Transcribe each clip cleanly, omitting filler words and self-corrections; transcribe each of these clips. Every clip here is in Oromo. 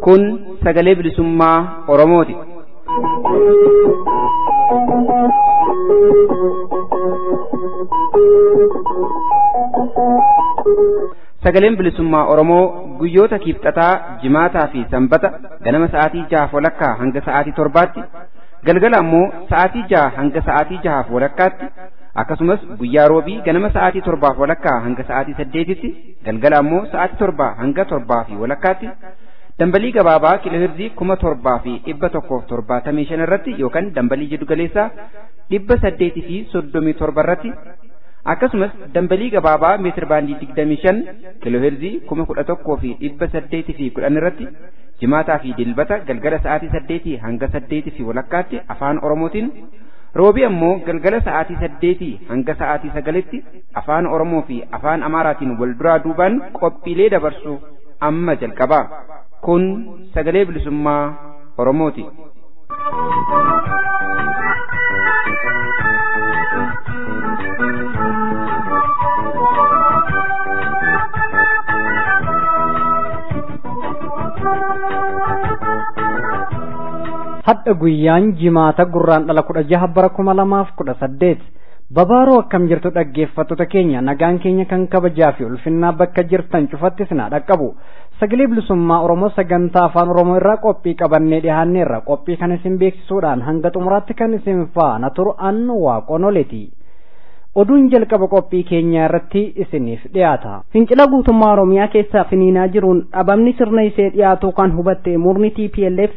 Kun sagalee bilisummaa Oromooti. Sagaleen bilisummaa Oromoo guyyoota kiibxataa, jimaataa fi sanbata ganama sa'aatii 6:30 hanga sa'aatii 7tti, galgala ammoo sa'aatii 6 hanga sa'aatii 6:30tti, akkasumas guyyaa roobii ganama sa'aatii 7:30 hanga sa'aatii 8tti, galgala ammoo sa'aatii 7 hanga 7:30tti dambalii gabaabaa kiiloohirzii 7175 irratti yookaan dambalii jiddugaleessaa 837 irratti, akkasumas dambalii gabaabaa meetir baandii 25 kiiloohirzii 11,810 irratti jimaataa fi dilbata galgala sa'aatii 8 hanga 8:30tti afaan Oromootiin, roobii ammoo galgala sa'aatii 8 hanga sa'aatii 9tti afaan Oromoo fi afaan Amaaraatiin wal duraa duubaan qophiilee dabarsu amma jalqaba. Kun sagalee bilisummaa Oromooti. Hadha guyyaan jimaata gurraan dhala 16 bara 2018. Babaaroo akkam jirtu dhaggeeffattoota keenya, nagaan keenya kan kabajaa fi ulfinnaa bakka jirtan cufatti sinaa dhaqqabu. Sagalee bilisummaa Oromoo sagantaa afaan Oromoo irraa qophii qabannee dhiyaanneerra. Qophii kan isin beeksisuudhaan hanga xumuraatti kan isin faana turu an Waaqonoleeti. Oduun jalqaba qophii keenyaa irratti isiniif dhiyaata. Fincila guutummaa Oromiyaa keessaa finiinaa jiruun dhabamni sirna isee dhiyaatu kan hubatte murni TPLF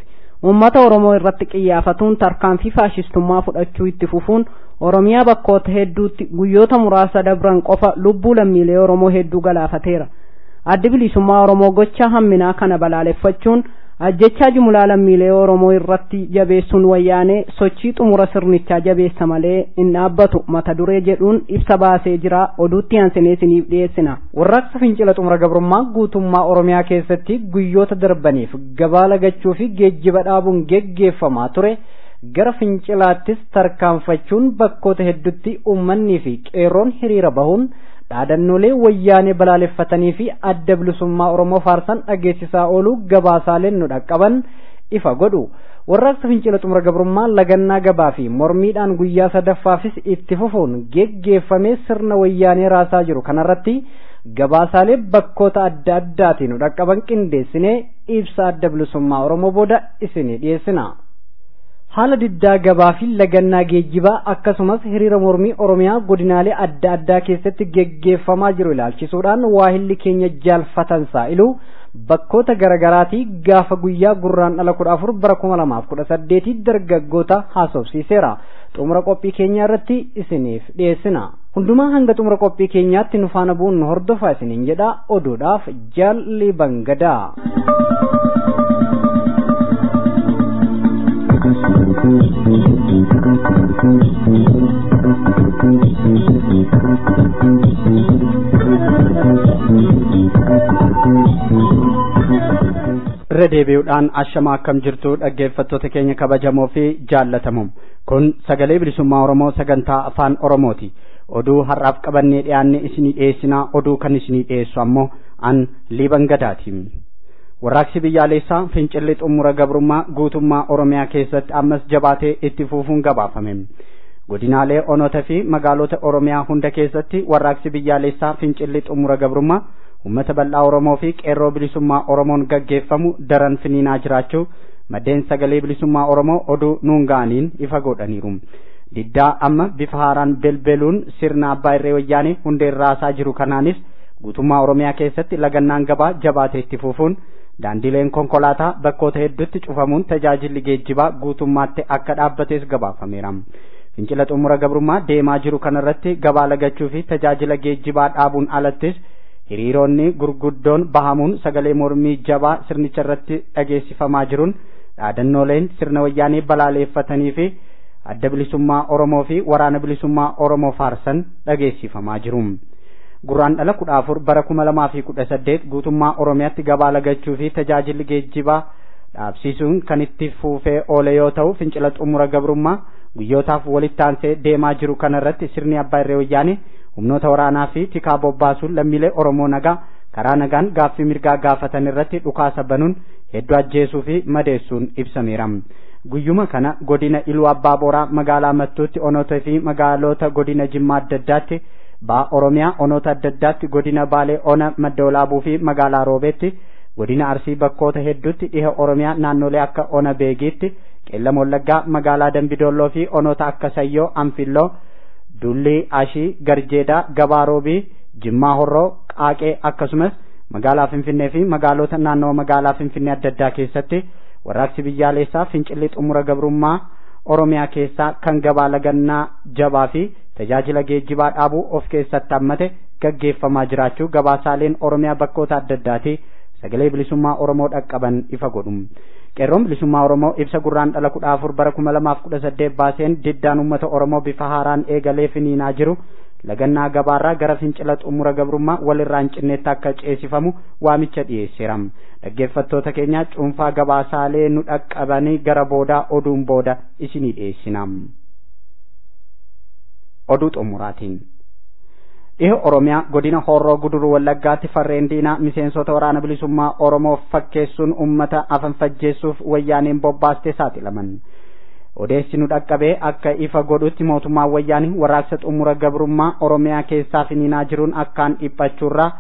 uummata Oromoo irratti qiyyaafatuun tarkaanfii faashistummaa fudhachuu itti fufuun Oromiyaa bakkoota hedduutti guyyoota muraasa dabran qofa lubbuu lammiilee Oromoo hedduu galaafateera. Addi bilisummaa Oromoo gocha hamminaa kana balaaleffachuun ajjechaa jumlaa lammiilee Oromoo irratti jabeessuun wayyaanee sochii xumura sirnichaa jabeessa malee hin dhaabbatu mata duree jedhuun ibsa baasee jira. Oduutti aansinee isiniif dhiyeessina. Warraaqsa fincila xumura gabrummaa guutummaa Oromiyaa keessatti guyyoota darbaniif gabaa lagachuu fi geejjiba dhaabuun geggeeffamaa ture gara fincilaattis tarkaanfachuun bakkoota hedduutti uummanni fi qeerroon hiriira bahuun dhaadannoolee wayyaanee balaaleffatanii fi adda bilisummaa Oromoo faarsan dhageessisaa ooluu gabaasaaleen nu dhaqqaban ifa godhu. Warraaqsa fincila xumura gabrummaa lagannaa gabaa fi mormiidhaan guyyaa sadaffaafis itti fufuun geggeeffamee sirna wayyaanee raasaa jiru kanarratti gabaasaalee bakkoota adda addaatiin nu dhaqqaban qindeessinee ibsa adda bilisummaa Oromoo booda isinii dhiyeessina. Haala diddaa gabaa fi lagannaa geejjibaa akkasumas hiriira mormii Oromiyaa godinaalee adda addaa keessatti geggeeffamaa jiru ilaalchisuudhaan waahilli keenya jaalfatan saa'ilu bakkoota garaagaraatii gaafa guyyaa gurraan dhala 14 bara 2018 dargaggoota haasofsiiseera. Xumura qophii keenyaa irratti isiniif dhiyeessina. Hundumaa hanga xumura qophii keenyaatti nu faana bu'uun nu hordofaa isiniin jedha. Oduudhaaf Jaalli Bangadaa. Irra deebi'uudhaan ashamaa akkam jirtu dhaggeeffattoota keenya kabajamoo fi jaallatamu. Kun sagalee bilisummaa Oromoo sagantaa afaan Oromooti. Oduu har'aaf qabannee dhiyaanne isinii dhiyeessinaa. Oduu kan isinii dhiyeessu ammoo an Liiban Gadaati. Warraaqsi biyyaalessaa fincilli xumura gabrummaa guutummaa Oromiyaa keessatti ammas jabaatee itti fufuun gabaafame. Godinaalee onoota fi magaalota Oromiyaa hunda keessatti warraaqsi biyyaalessaa fincilli xumura gabrummaa uummata bal'aa Oromoo fi qeerroo bilisummaa Oromoon gaggeeffamu daran finiinaa jiraachuu maddeen sagalee bilisummaa Oromoo oduu nuun ga'aniin ifa godhaniiru. Diddaa amma bifa haaraan belbeluun sirna abbaa irree wayyaanee hundeen raasaa jiru kanaanis guutummaa Oromiyaa keessatti lagannaan gabaa jabaatee itti fufuun daandileen konkolaataa bakkoota hedduutti cufamuun tajaajilli geejjibaa guutummaatti akka dhaabbates gabaafameera. Fincila xumura gabrummaa deemaa jiru kanarratti gabaa lagachuu fi tajaajila geejjibaa dhaabuun alattis hiriironni gurguddoon bahamuun sagalee mormii jabaa sirnicha irratti dhageessifamaa jiruun dhaadannooleen sirna wayyaanee balaaleeffatanii fi adda bilisummaa Oromoo fi waraana bilisummaa Oromoo faarsan dhageessifamaa jiru. Gurraan dhala 14 bara 2018 guutummaa Oromiyaatti gabaa lagachuu fi tajaajilli geejjibaa dhaabsisuun kan itti fuufee oole yoo ta'u, fincila xumura gabrummaa guyyootaaf walitti aansee deemaa jiru kanarratti sirni abbaa irree wayyaanee humnoota waraanaa fi tikaa bobbaasuun lammiilee Oromoo nagaa karaa nagaan gaaffii mirgaa gaafatan irratti dhukaasa banuun hedduu ajjeesuu fi madeessuun ibsameera. Guyyuma kana godina Iluu Abbaa Booraa magaalaa Mattuutti onoota fi magaalota godina Jimmaa adda addaatti, Ba'a Oromiyaa onoota adda addaatti, godina Baalee ona Madda Walaabuu fi magaalaa Roobeetti, godina Arsii bakkoota hedduutti, dhiha Oromiyaa naannolee akka ona Beegiitti, Qeellam Wallaggaa magaalaa Dambidolloo fi onoota akka Sayyoo, Anfilloo, Dullii, Ashii, Garjeedaa, Gabaa Roobii, Jimmaa Horroo, Qaaqee akkasumas magaalaa Finfinnee fi magaalota naannoo magaalaa Finfinnee adda addaa keessatti warraaqsi biyyaalessaa fincilli xumura gabrummaa Oromiyaa keessaa kan gabaa lagannaa jabaa fi tajaajila geejjibaa dhaabuu of keessatti hammate gaggeeffamaa jiraachuu gabaasaaleen Oromiyaa bakkoota adda addaati sagalee bilisummaa Oromoo dhaqqaban ifa godhu. Qeerroon bilisummaa Oromoo ibsa Gurraandhala 14 bara 2018 baaseen diddaan uummata Oromoo bifa haaraan eegalee finiinaa jiru lagannaa gabaarraa gara fincila xumura gabrummaa walirraa hin cinneetti akka ceesifamu waamicha dhiyeesseera. Dhaggeeffattoota keenya, cuunfaa gabaasaalee nu dhaqqabanii gara boodaa oduun booda isinii dhiyeessina. Oduu xumuraatiin. Dhiha Oromiyaa godina Horroo Guduruu Wallaggaatti farreen diinaa miseensota waraana bilisummaa Oromoo fakkeessuun uummata afanfajjeessuuf wayyaaneen bobbaaste saaxilaman. Odeessi nu dhaqqabee akka ifa godhutti mootummaan wayyaanii warraaqsa xumura gabrummaa Oromiyaa keessaa finiinaa jiruun akkaan dhiphachuurraa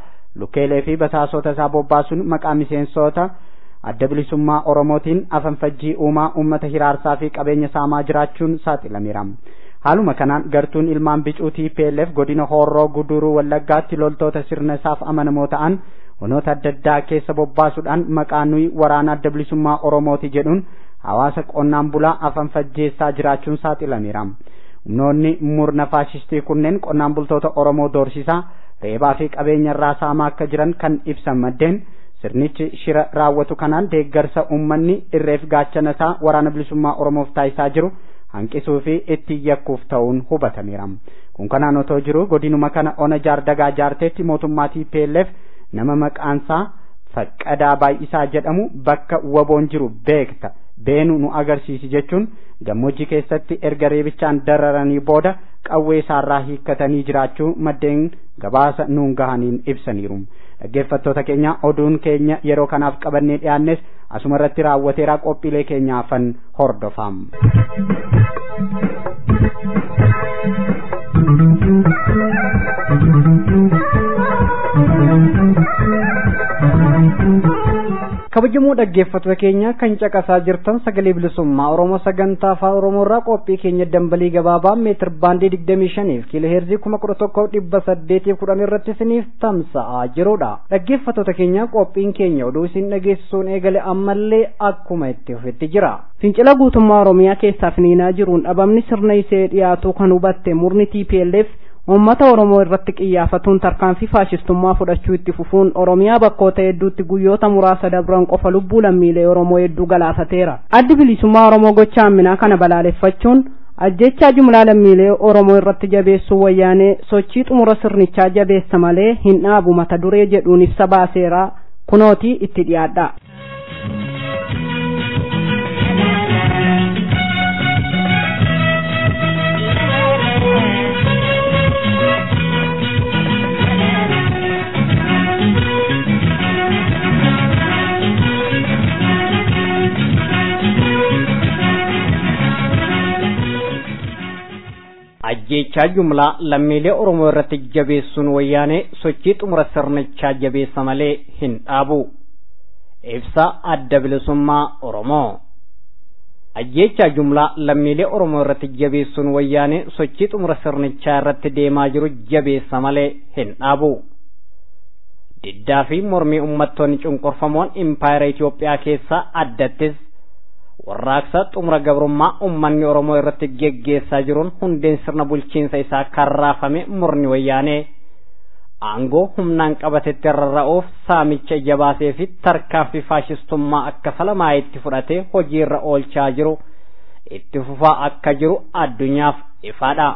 lukkeelee fi basaasota isaa bobbaasuun maqaa miseensota adda bilisummaa Oromootiin afanfajjii uumaa uummata hiraarsaa fi qabeenya saamaa jiraachuun saaxilameera. Haaluma kanaan gartuun ilmaan bicuu TPLF godina Horroo Guduruu Wallaggaatti loltoota sirna isaaf amanamoo ta'an onoota adda addaa keessa bobbaasuudhaan maqaa nuyi waraana adda bilisummaa Oromooti jedhuun hawaasa qonnaan bulaa afanfajjeessaa jiraachuun saaxilameera. Humnoonni murna faashistii kunneen qonnaan bultoota Oromoo doorsisaa, reebaa fi qabeenya irraa saamaa akka jiran kan ibsan maddeen, sirnichi shira raawwatu kanaan deeggarsa uummanni irreef gaachana isaa waraana bilisummaa Oromoof taasisaa jiru hanqisuu fi itti yakkuuf ta'uun hubatameera. Kun kanaan otoo jiru godinuma kana ona Jaardagaa Jaarteetti mootummaa TPLF nama maqaansaa Faqqadaa Baay'isaa jedhamu bakka waboon jiru beekta beenu nu agarsiisi jechuun gammoojjii keessatti erga reebichaan dararanii booda qawwee isaarraa hiikkatanii jiraachuu maddeen gabaasa nuun gahaniin ibsaniiru. Dhaggeeffattoota keenya, oduun keenya yeroo kanaaf qabannee dhiyaannes asuma irratti raawwateera. Qophiilee keenyaafan hordofaa. Kabajamoo dhaggeeffattoota keenya, kan caqasaa jirtan sagalee bilisummaa Oromoo sagantaa afaan Oromoo irraa qophii keenya dambalii gabaabaa meetir baandii 25 kiiloo heerzii 11,810 irratti isiniif tamsa'aa jirudha. Dhaggeeffattoota keenya, qophiin keenya oduu isin dhageessisuun eegale ammallee akkuma itti fufetti jira. Fincila guutummaa Oromiyaa keessaa finiinaa jiruun dhabamni sirna isee dhiyaatu kan hubatte murni TPLF uummata Oromoo irratti qiyyaafatuun tarkaanfii faashistummaa fudhachuu itti fufuun Oromiyaa bakkoota hedduutti guyyoota muraasa dabran qofa lubbuu lammiilee Oromoo hedduu galaafateera. Addi bilisummaa Oromoo gocha hamminaa kana balaaleffachuun ajjechaa jumlaa lammiilee Oromoo irratti jabeessuu wayyaanee sochii xumura sirnichaa jabeessa malee hin dhaabu mata duree jedhuun ibsa baaseera. Kunootii itti dhiyaadha. Ajjeechaa jumlaa lammiilee Oromoo irratti jabeessuun wayyaanee sochii xumura sirnichaa jabeessa malee hin dhaabu. Ibsa adda bilisummaa Oromoo. Ajjeechaa jumlaa lammiilee Oromoo irratti jabeessuun wayyaanee sochii xumura sirnichaa irratti deemaa jiru jabeessa malee hin dhaabu. Diddaa fi mormii uummattoonni cunqurfamoon impaayera Itoophiyaa keessaa, addattis warraaqsa xumura gabrummaa uummanni Oromoo irratti geggeessaa jiruun hundeen sirna bulchiinsa isaa kan raafame murni wayyaanee aangoo humnaan qabatetti rarra'uuf saamicha ija baasee fi tarkaanfii faashistummaa akka falamaayitti fudhatee hojiirra oolchaa jiru itti fufaa akka jiru addunyaaf ifaadha.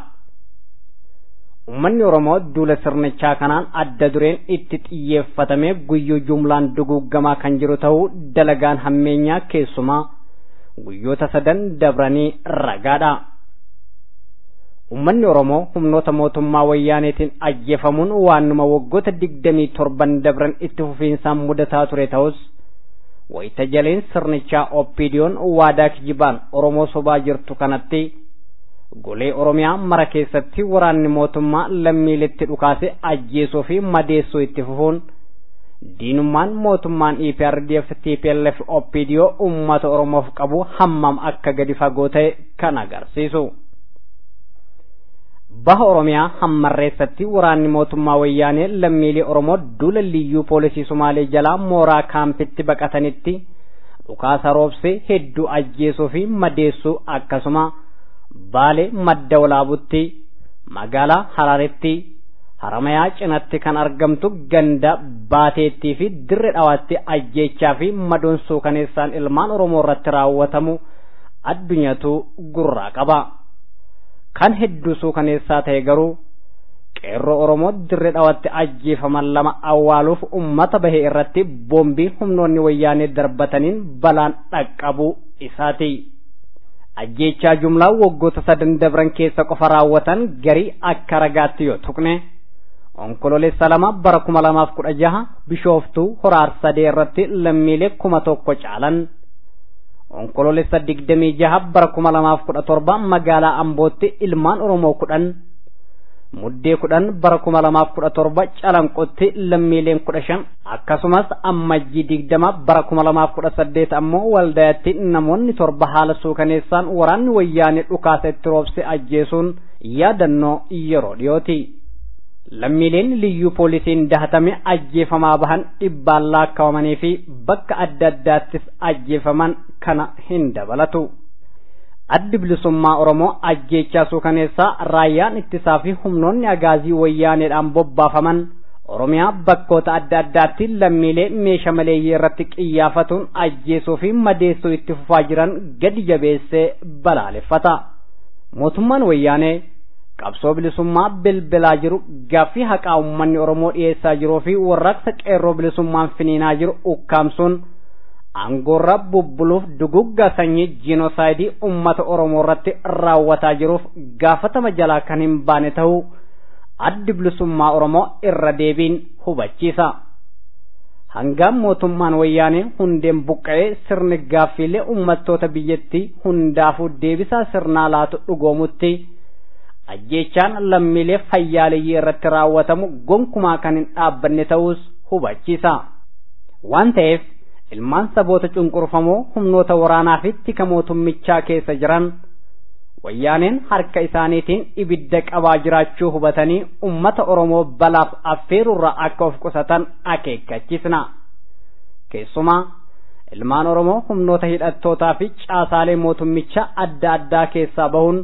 Uummanni Oromoo duula sirnichaa kanaan adda dureen itti xiyyeeffatamee guyyuu jumlaan duguuggamaa kan jiru ta'uu dalagaan hammeenyaa keessumaa guyyoota sadan dabranii ragaadha. Uummanni Oromoo humnoota mootummaa wayyaaneetiin ajjeefamuun waanuma waggoota 27 dabran itti fufiinsaan mudataa ture ta'us wayita jaleen sirnichaa OPDO'n waadaa kijibaan Oromoo sobaa jirtu kanatti golee Oromiyaa mara keessatti waraanni mootummaa lammiiletti dhukaase ajjeesuu fi madeessuu itti fufuun diinummaan mootummaan EPRDF TPLF OPDO uummata Oromoof qabu hammam akka gadi fagoo ta'e kan agarsiisu. Baha Oromiyaa hammarreessatti waraanni mootummaa wayyaanee lammiilee Oromoo duula liyyuu poolisii Sumaalee jalaa mooraa kaampitti baqatanitti dhukaasa roobsee hedduu ajjeesuu fi madeessuu akkasuma Baalee madda walaabutti magaalaa Hararetti Haramayaa cinatti kan argamtu ganda Baateettii fi Dirree Dhawaatti ajjeechaa fi madoon suukaneessaan ilmaan Oromoo irratti raawwatamu addunyaatu gurraa qaba. Kan hedduu suukaneessaa ta'e garuu qeerroo Oromoo Dirree Dhawaatti ajjeefaman lama awwaaluuf uummata bahe irratti boombii humnoonni wayyaanee darbataniin balaan dhaqqabuu isaati. Ajjeechaa jumlaa waggoota sadan dabran keessa qofa raawwatan garii akka ragaatti yoo tuqne onkololeessa 2 bara 2016 Bishooftuu Hora Arsadee irratti lammiilee 1000 caalan, onkololeessa 26 bara 2017 magaalaa Ambootti ilmaan Oromoo 10, muddee 10 bara 2017 Calanqootti lammiileen 15 akkasumas ammajjii 20 bara 2018 ammoo Waldayaatti namoonni 7 haala suukaneessaan waraanni wayyaanee dhukaasa itti roobse ajjeesuun yaadannoo yeroo dhiyooti. Lammiileen liyyuu poolisiin dahatame ajjeefamaa bahan dhibbaan lakkaawamanii fi bakka adda addaattis ajjeefaman kana hin dabalatu. Addi bilisummaa Oromoo ajjeechaa suukaneessaa raayyaan ittisaa fi humnoonni agaazii wayyaaneedhaan bobbaafaman Oromiyaa bakkoota adda addaatti lammiilee meeshaa maleeyyii irratti qiyyaafatuun ajjeesuu fi madeessuu itti fufaa jiran gadi jabeessee balaaleffata. Mootummaan wayyaanee qabsoo bilisummaa bilbilaa jiru gaaffii haqaa uummanni Oromoo dhiyeessaa jiruu fi warraaqsa qeerroo bilisummaan finiinaa jiru ukkaamsuun aangoorra bubbuluuf dugugga sanyii jiinosaayidii uummata Oromoo irratti raawwataa jiruuf gaafatama jalaa kan hin baane ta'uu addi bilisummaa Oromoo irra deebiin hubachiisa. Hangaan mootummaan wayyaanee hundeen buqqa'ee sirni gaaffiilee uummattoota biyyattii hundaafuu deebisaa sirnaa laatu dhugoomutti ajjeechaan lammiilee fayyaaleyyii irratti raawwatamu gonkumaa kan hin dhaabbanne ta'uus hubachiisa. Waan ta'eef ilmaan saboota cunqurfamoo humnoota waraanaa fi tika mootummichaa keessa jiran wayyaaneen harka isaaniitiin ibidda qabaa jiraachuu hubatanii uummata Oromoo balaaf affeerurraa akka of qusatan akeekkachiisna. Keessumaa ilmaan Oromoo humnoota hidhattootaa fi caasaalee mootummichaa adda addaa keessaa bahuun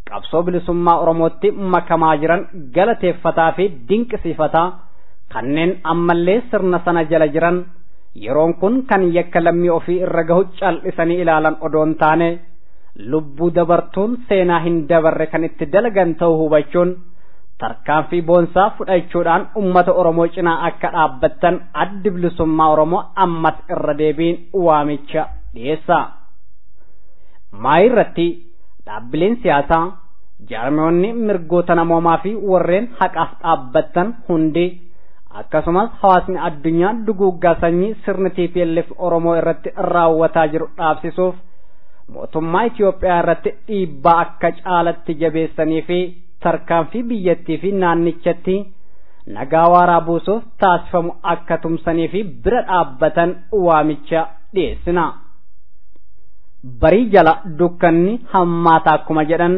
qabsoo bilisummaa Oromootti makamaa jiran galateeffataa fi dinqisiifataa kanneen ammallee sirna sana jala jiran yeroon kun kan yakka lammii ofii irra gahu cal'isanii ilaalan odoon taane lubbuu dabartuun seenaa hin dabarre kan itti dalagan ta'uu hubachuun tarkaanfii boonsaa fudhachuudhaan uummata Oromoo cinaa akka dhaabbattan addi bilisummaa Oromoo ammas irra deebiin waamicha dhiyeessa. Maayirratti dhaabbileen siyaasaa jaarmiyoonni mirgoota namoomaa fi warreen haqaaf dhaabbattan hundi akkasumas hawaasni addunyaa duguuggaa sanyii sirni TPLF Oromoo irratti raawwataa jiru dhaabsisuuf mootummaa Itoophiyaa irratti dhiibbaa akka caalatti jabeessanii fi tarkaanfii biyyattii fi naannichatti nagaa waaraa buusuuf taasifamu akka tumsanii fi bira dhaabbatan waamicha dhiyeessina. Barii jala dukkanni hammaataa akkuma jedhan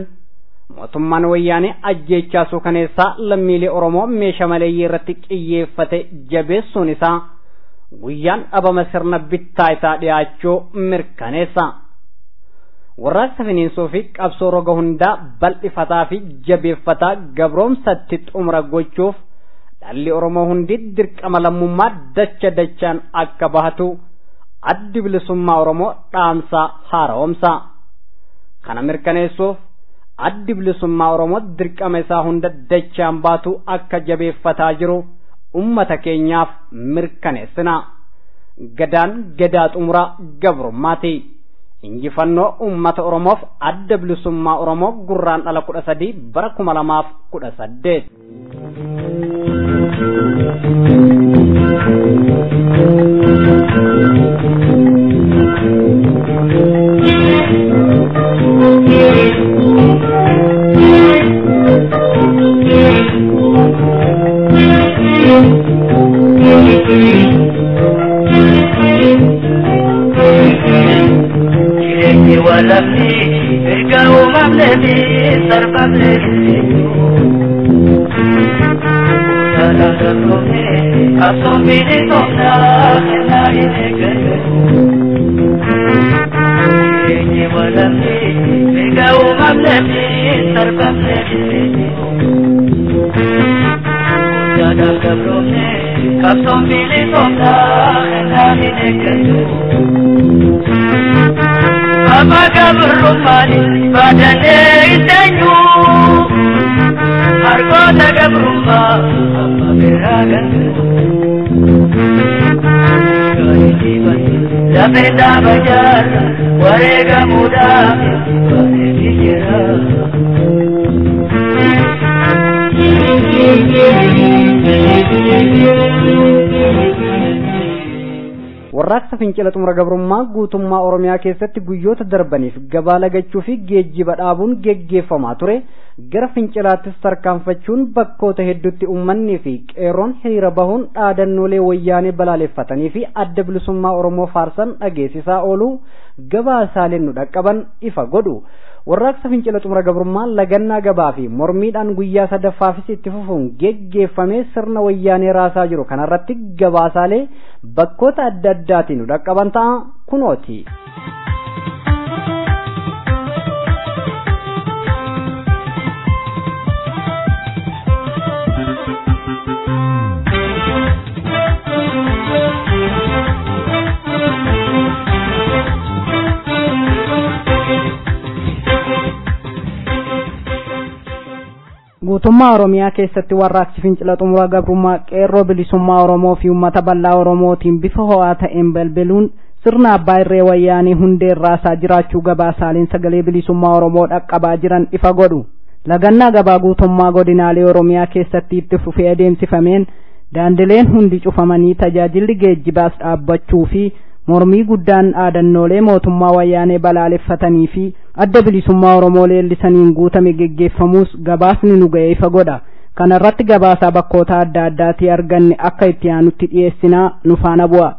mootummaan wayyaanee ajjeechaa suukaneessaa lammiilee Oromoo meeshaa maleeyyii irratti xiyyeeffate jabeessuun isaa guyyaan dhabama sirna bittaa isaa dhiyaachuu mirkaneessa. Warraaqsa finiinsuu fi qabsoo roga hundaa bal'ifataa fi jabeeffataa gabroomsatti xumura gochuuf dhalli Oromoo hundi dirqama lammummaa dacha dachaan akka bahatu addi bilisummaa Oromoo dhaamsa haara'oomsa. Kana mirkaneessuuf Addi Bilisummaa Oromoo dirqama isaa hunda dachaan baatu akka jabeeffataa jiru ummata keenyaaf mirkaneessina. Gadaan gadaa xumura gabrummaati. Injifannoo ummata Oromoof Adda Bilisummaa Oromoo Gurraandhala 13 bara 2018. Jireenyi walabni erga uumamnee fi sarbamnee qabsoon bilisummaa kennaa hin eeggatu. Jireenyi walabni erga uumamnee fi sarbamnee qabsoon bilisummaa kennaa hin eeggatu. Baba gabrummaani baadannee iteenyu harkoota gabrummaa amma biraa gantu. Lafee dhaaba jaarra wareegamuudhaaf bareedii jira. Warraaqsa fincila xumura gabrummaa guutummaa Oromiyaa keessatti guyyoota darbaniif gabaa lagachuu fi geejjiba dhaabuun geggeeffamaa ture gara fincilaattis tarkaanfachuun bakkoota hedduutti uummanni fi qeerroon hiriira bahuun dhaadannoolee wayyaanee balaaleffatanii fi Adda Bilisummaa Oromoo faarsan dhageessisaa ooluu gabaasaaleen nu dhaqqaban ifa godhu. Warraaqsa fincila xumura gabrummaa lagannaa gabaa fi mormiidhaan guyyaa sadaffaafis itti fufuun geggeeffamee sirna wayyaanee raasaa jiru kanarratti gabaasaalee bakkoota adda addaatiin nu dhaqqaban ta'a kunooti. Guutummaa Oromiyaa keessatti warraaqsi fincila xumura gabrummaa qeerroo bilisummaa Oromoo fi uummata bal'aa Oromootiin bifa ho'aa ta'een balbaluun sirna abbaa irree wayyaanee hundeen raasaa jiraachuu gabaasaaleen sagalee bilisummaa Oromoo dhaqqabaa jiran ifa godhu. Lagannaa gabaa guutummaa godinaalee Oromiyaa keessatti itti fufee adeemsifameen daandileen hundi cufamanii tajaajilli geejjibaas dhaabbachuu fi mormii guddaan dhaadannoolee mootummaa wayyaanee balaaleffatanii fi adda bilisummaa Oromoo leellisaniin guutame geggeeffamuus gabaasni nu ga'e ifa godha. Kana irratti gabaasaa bakkoota adda addaatii arganne akka itti aanutti dhiyeessinaa nu faana bu'a.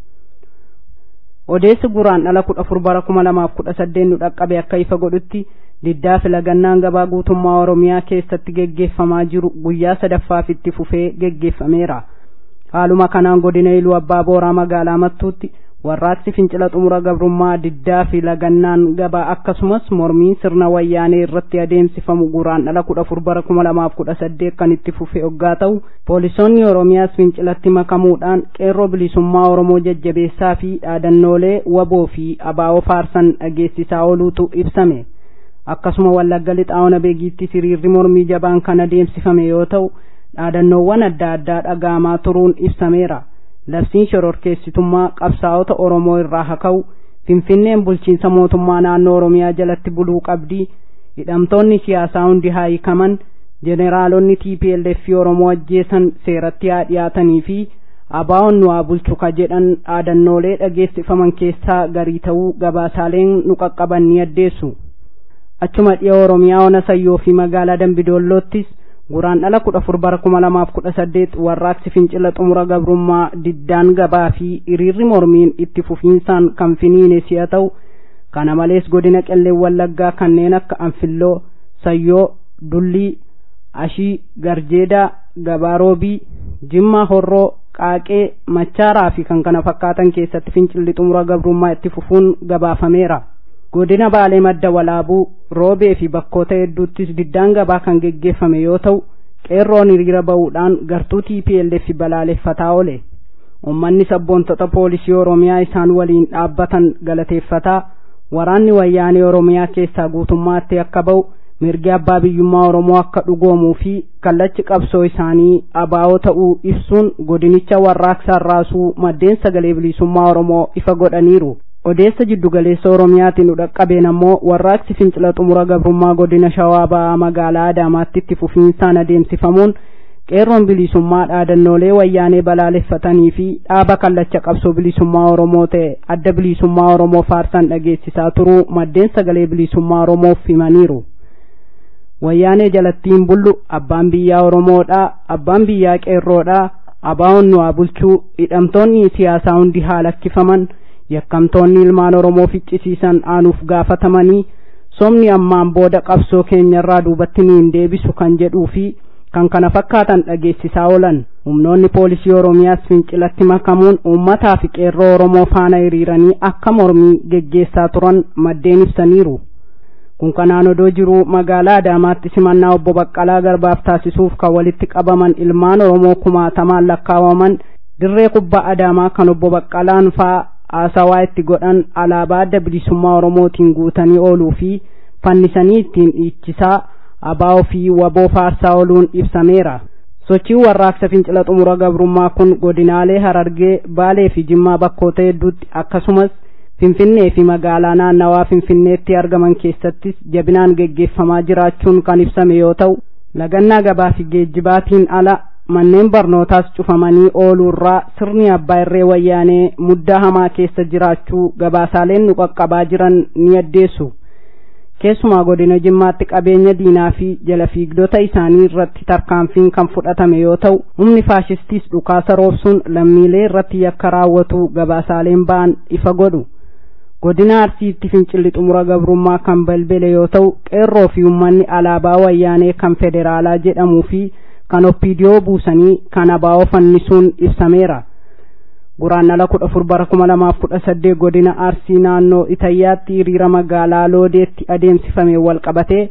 Odeessi Guraandhala 14 bara 2018 nu dhaqqabe akka ifa godhutti diddaa fi lagannaan gabaa guutummaa Oromiyaa keessatti geggeeffamaa jiru guyyaa sadaffaaf itti fufee geggeeffameera. Haaluma kanaan godina Iluu Abbaa Booraa magaalaa Mattuutti warraaqsi fincila xumura gabrummaa diddaa fi lagannaan gabaa akkasumas mormiin sirna wayyaanee irratti adeemsifamu Guraandhala 14 bara 2018 kan itti fufe hoggaa ta'u poolisoonni Oromiyaas fincilatti makamuudhaan qeerroo bilisummaa Oromoo jajjabeessaa fi dhaadannoolee waboo fi abaa'oo faarsan dhageessisaa ooluutu ibsame. Akkasuma Wallagga Lixaa Ona Beegiitti hiriirri mormii jabaan kan adeemsifame yoo ta'u dhaadannoowwan adda addaa dhaga'amaa turuun ibsameera. Labsiin shororkeessitummaa qabsaa'ota Oromoo irraa haa ka'u, Finfinneen bulchiinsa mootummaa naannoo Oromiyaa jalatti buluu qabdi, hidhamtoonni siyaasaa hundi haa hiikaman, jeneraalonni TPLF Oromoo ajjeesan seeratti haa dhiyaatanii fi abaa'oon nu haa bulchu ka jedhan dhaadannoolee dhageessifaman keessaa garii ta'uu gabaasaaleen nu qaqqaban ni addeessu. Achuma dhiya Oromiyaa Ona Sayyoo fi magaalaa Dambidoolloottis Guraandhala 14 bara 2018 warraaqsi fincila xumura gabrummaa diddaan gabaa fi hiriirri mormiin itti fufiinsaan kan finiine si'a ta'u kana malees godina Qelleen Wallaggaa kanneen akka Anfilloo, Sayyoo, Dullii, Ashii, Garjeedaa, Gabaaroobii, Jimmaa Horroo, Qaaqee, Machaaraa fi kan kana fakkaatan keessatti fincilli xumura gabrummaa itti fufuun gabaafameera. Godina Baalee Madda Walaabuu, Roobee fi bakkoota hedduuttis diddaan gabaa kan geggeeffame yoo ta'u qeerroon hiriira ba'uudhaan gartuu TPLF balaaleffataa oole. Uummanni sabboontota poolisii Oromiyaa isaan waliin dhaabbatan galateeffataa waraanni wayyaanee Oromiyaa keessaa guutummaatti akka ba'u mirgi abbaa biyyummaa Oromoo akka dhugoomuu fi kallachi qabsoo isaanii abaa'oo ta'uu ibsuun godinicha warraaqsaan raasuu maddeen sagalee bilisummaa Oromoo ifa godhaniiru. Odeessa jiddugaleessa Oromiyaatiin nu dhaqqabeen ammoo warraaqsi fincila xumura gabrummaa godina Shawaa Ba'aa magaalaa Adaamaatti itti fufiinsaan adeemsifamuun qeerroon bilisummaa dhaadannoolee wayyaanee balaaleffatanii fi dhaaba kallacha qabsoo bilisummaa Oromoo ta'e adda bilisummaa Oromoo faarsan dhageessisaa turuu maddeen sagalee bilisummaa Oromoof himaniiru. Wayyaanee jalattiin bullu abbaan biyyaa Oromoodha, abbaan biyyaa qeerroodha, abaa'oon nu haa bulchuu, hidhamtoonni siyaasaa hundi haa lakkifaman, yakkamtoonni ilmaan Oromoo ficcisiisan aanuuf gaafatamanii, somni ammaan booda qabsoo keenyarraa duubatti nu hin deebisu kan jedhuu fi kan kana fakkaatan dhageessisaa oolan. Humnoonni poolisii Oromiyaas fincilatti makamuun uummataa fi qeerroo Oromoo faana hiriiranii akka mormii geggeessaa turan maddeen ibsaniiru. Kun kanaan odoo jiruu magaalaa Adaamaatti simannaa obbo Baqqalaa Garbaaf taasisuuf kan walitti qabaman ilmaan Oromoo kumaatamaan lakkaawaman dirree kubbaa Adaamaa kan obbo Baqqalaan faa haasawaa itti godhan alaabaa adda bilisummaa Oromootiin guutanii ooluu fi fannisanii ittiin dhiichisaa abaa'oo fi waboo faarsaa ooluun ibsameera. Sochiin warraaqsa fincila xumura gabrummaa kun godinaalee Harargee, Baalee fi Jimmaa bakkoota hedduutti akkasumas Finfinnee fi magaalaa naannawaa Finfinneetti argaman keessattis jabinaan geggeeffamaa jiraachuun kan ibsame yoo ta'u, lagannaa gabaa fi geejjibaatiin ala manneen barnootaas cufamanii ooluurraa sirni abbaa irree wayyaanee muddaa hamaa keessa jiraachuu gabaasaaleen nu qaqqabaa jiran ni addeessu. Keessumaa godina Jimmaatti qabeenya diinaa fi jala fiigdota isaanii irratti tarkaanfiin kan fudhatame yoo ta'u, humni faashistiis dhukaasa roobsuun lammiilee irratti yakka raawwatu gabaasaaleen ba'an ifa godhu. Godina Arsiitti fincilli xumura gabrummaa kan balbele yoo ta'u, qeerroo fi uummanni alaabaa wayyaanee kan federaalaa jedhamuu fi kan oppiidiyoo buusanii kan abaa'oo fannisuun ibsameera. Guraandhala 14 bara 2018 godina Arsii naannoo Itayyaatti hiriira magaalaa Loodeetti adeemsifame wal qabatee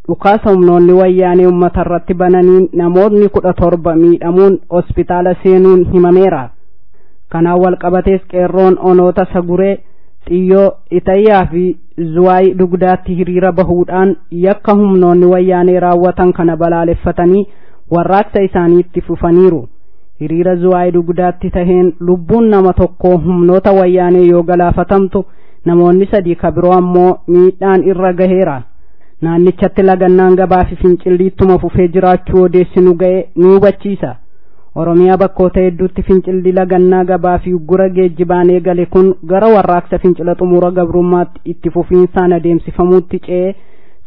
dhukaasa humnoonni wayyaanee uummata irratti bananiin namoonni 17 miidhamuun hospitaala seenuun himameera. Kanaan wal qabatees qeerroon onoota Saguree, Xiyyoo, Itayyaa fi Zuwaay dugdaatti hiriira bahuudhaan yakka humnoonni wayyaanee raawwatan kana balaaleffatanii warraaqsa isaanii itti fufaniiru. Hiriira Zuwaay dugdaatti taheen lubbuun nama tokkoo humnoota wayyaanee yoo galaafatamtu namoonni sadii ka biroo ammoo miidhaan irra gaheera. Naannichatti lagannaan gabaa fi fincilli ittuma fufee jiraachuu odeessinu ga'e ni hubachiisa. Oromiyaa bakkoota hedduutti fincilli lagannaa gabaa fi uggura geejjibaan eegale kun gara warraaqsa fincila xumura gabrummaatti itti fufiinsaan adeemsifamuutti ce'ee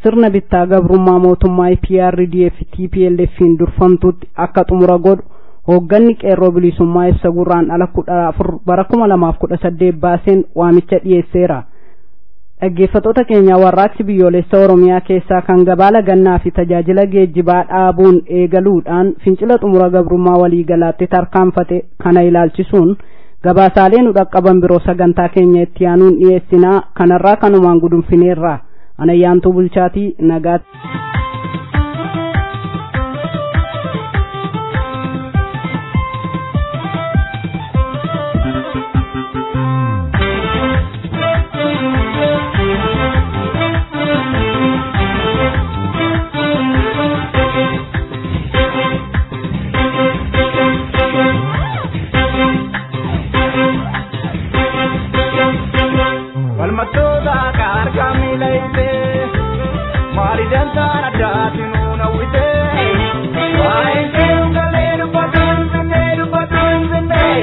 sirna bittaa gabrummaa mootummaa PRDF TPLF'n durfamtutti akka xumura godhu hoogganni qeerroo bilisummaa ibsa gurraandhala 14 bara 2018 baaseen waamicha dhiyeesseera. Dhaggeeffattoota keenya, warraaqsi biyyoolessa Oromiyaa keessaa kan gabaa lagannaa fi tajaajila geejjibaa dhaabuun eegaluudhaan fincila xumura gabrummaa waliigalaatti tarkaanfate kana ilaalchisuun gabaasaalee nu dhaqqaban biroo sagantaa keenya itti aanuun dhiyeessinaa. Kanarraa kanumaan gudunfineerra. Anayyaantuu Bulchaatii nagaatti. Falmattoota harka miila hiitee maali dantaan addaati nuun hawwitee waa'een keeru galee dubbatu hin finnee dubbatu hin finnee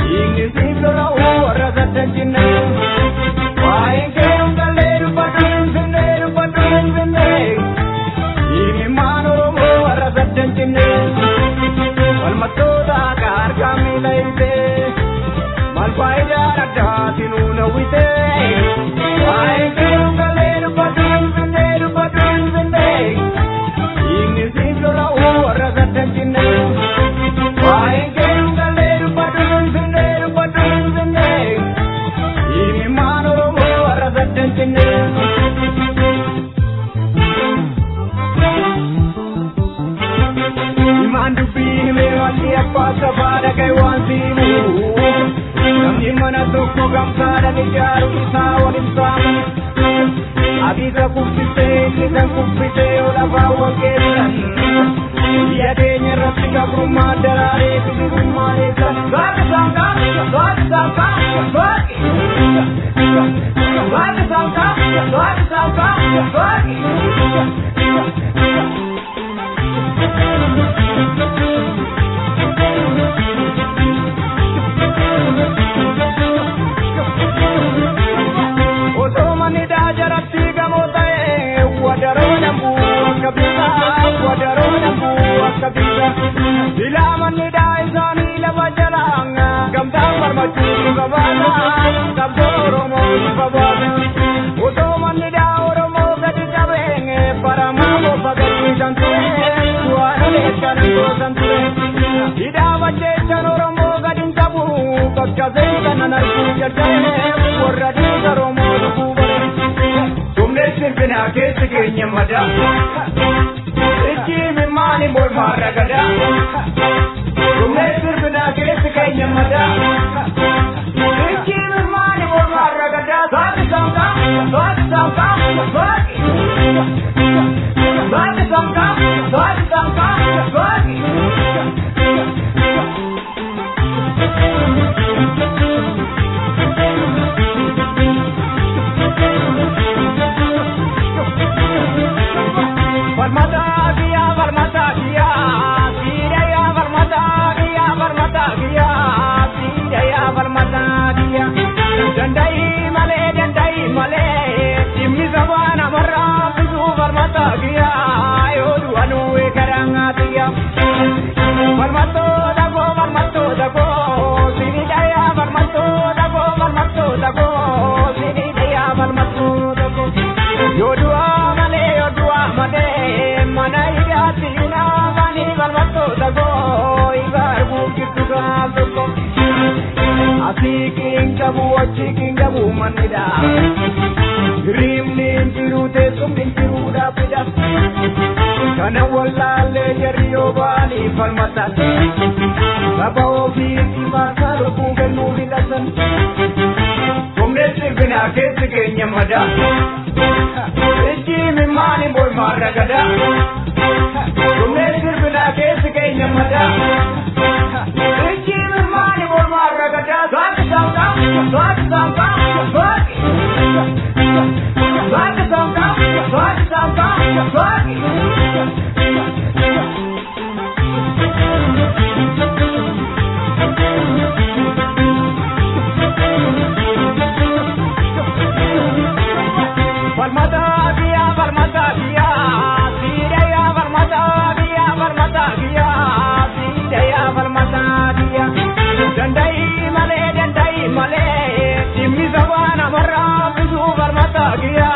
dhiigni siif lola'uu warra saddan jinnee waa'een keeru galee dubbatu hin finnee dubbatu hin finnee dhiigni maan Oromoo warra saddan jinnee falmattoota harka miila hiitee maal faayidaan addaati nuun hawwitee. Waa'een keeru galee dubbatu hin finnee dubbatu hin finnee dhiigni siif lola'uu warra saddan jinnee waa'een keeru galee dubbatu hin finnee dubbatu hin finnee dhiigni maan Oromoo warra saddan jinnee. Himaan dubbii himee walli abbaa sabaa dhagaye waan siimu. Namni mana tokko gamtaadhaan ijaaru isaa wal hin saamu. Abiisa kuffisee Leellisan kuffisee yoo lafaa wangeessan. Biyya keenya irratti gabrummaa daraaree bilisummaa eeggan. Baaqi saanqaa, baaqi saanqaa, baaqi. Baaqi saanqaa, baaqi saanqaa, baaqi. Osoo manni jalatti gamoo ta'e wadaroo namuu akka bitaa wadaroo namuu akka bitaa. Ilaa manni isaanii lafa jala gamtaan barbaachuu qabaata qabdoo Oromoo qabaata. Osoo manni Oromoo gadi qabee baramaa bofa gadi kan ture waan oleessan goosan ture. Hidhaa bacheechan Oromoo gadi hin qabu bakka seensan arguu jalqabee warra dhiiga Oromoo dhuguu bare. Humni sirbinaa keessa keenya madaa. Ijji maali mormaa ragadaa. Humni sirbinaa keessa keenya madaa. Ijji maali mormaa ragadaa. Baaqi saanqaa, baaqi saanqaa, baaqi. Baaqi saanqaa, baaqi saanqaa, baaqi. Falmata kiya, falmata kiya, siidaya falmata kiya, falmata kiya, siidaya falmata kiya. Danda'i malee, danda'i malee, dhimmi sabaa namarraa bituu falmata kiya, yoo du'anuu eegaraa kiya. Falmattoota koo, falmattoota koo, siidaya falmattoota koo, falmattoota koo, siidaya falmattoota koo. Yoo du'aa malee, yoo du'aa malee, mana hidhaatti naafanii falmattoota koo, ifa arguuf jirtu gaaf tokko. Asii qiin qabu, achi qiin qabu mannidha. Hiriimni hin jiru, teessumni hin jiru dhaabbidha. Kana wallaallee jarri yoo ba'anii falmatan. Saba ofiitti baasaa lubbuu kennuu filatan. Humni sirbinaa keessi keenya madaa. Ijji maali mormaa ragadaa. Humni sirbinaa keessi keenya madaa. Ijji maali mormaa ragadaa. Baaqi saanqaa, baaqi saanqaa, baaqi. Baaqi saanqaa, baaqi saanqaa, baaqi. Falmata kiya, falmata kiya, siidaya falmata kiya, falmata kiya, siidaya falmata kiya. Danda'i malee, danda'i malee, dhimmi sabaa namarraa bituu falmata kiya,